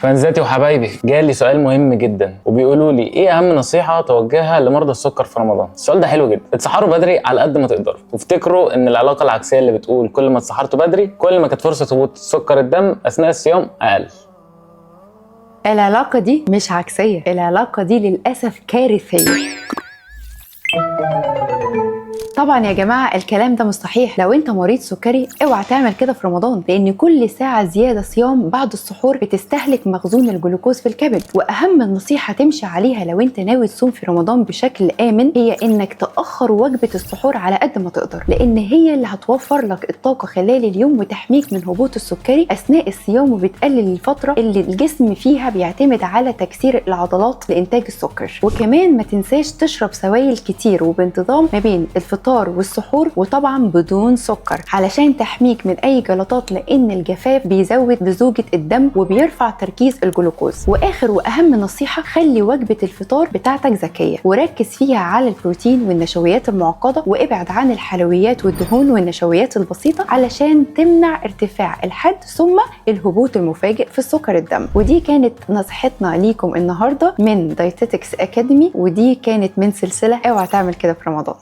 فانزاتي وحبايبي، جالي سؤال مهم جدا وبيقولوا لي ايه اهم نصيحة توجهها لمرضى السكر في رمضان؟ السؤال ده حلو جدا. اتسحروا بدري على قد ما تقدروا، وافتكروا ان العلاقة العكسيه اللي بتقول كل ما اتسحرتوا بدري كل ما كانت فرصة هبوط سكر الدم اثناء الصيام اقل. العلاقة دي مش عكسية، العلاقة دي للأسف كارثية. طبعا يا جماعة الكلام ده مش صحيح. لو انت مريض سكري اوعى تعمل كده في رمضان، لان كل ساعة زيادة صيام بعد السحور بتستهلك مخزون الجلوكوز في الكبد. واهم نصيحة تمشي عليها لو انت ناوي تصوم في رمضان بشكل امن هي انك تأخر وجبة السحور على قد ما تقدر، لان هي اللي هتوفر لك الطاقة خلال اليوم وتحميك من هبوط السكري اثناء الصيام، وبتقلل الفترة اللي الجسم فيها بيعتمد على تكسير العضلات لانتاج السكر. وكمان ما تنساش تشرب سوائل كتير وبانتظام ما بين الفطار والسحور، وطبعا بدون سكر علشان تحميك من اي جلطات، لان الجفاف بيزود لزوجة الدم وبيرفع تركيز الجلوكوز. واخر واهم نصيحة، خلي وجبة الفطار بتاعتك ذكية وركز فيها على البروتين والنشويات المعقدة، وابعد عن الحلويات والدهون والنشويات البسيطة علشان تمنع ارتفاع الحد ثم الهبوط المفاجئ في سكر الدم. ودي كانت نصيحتنا ليكم النهارده من Dietetics Academy، ودي كانت من سلسلة اوعى تعمل كده في رمضان.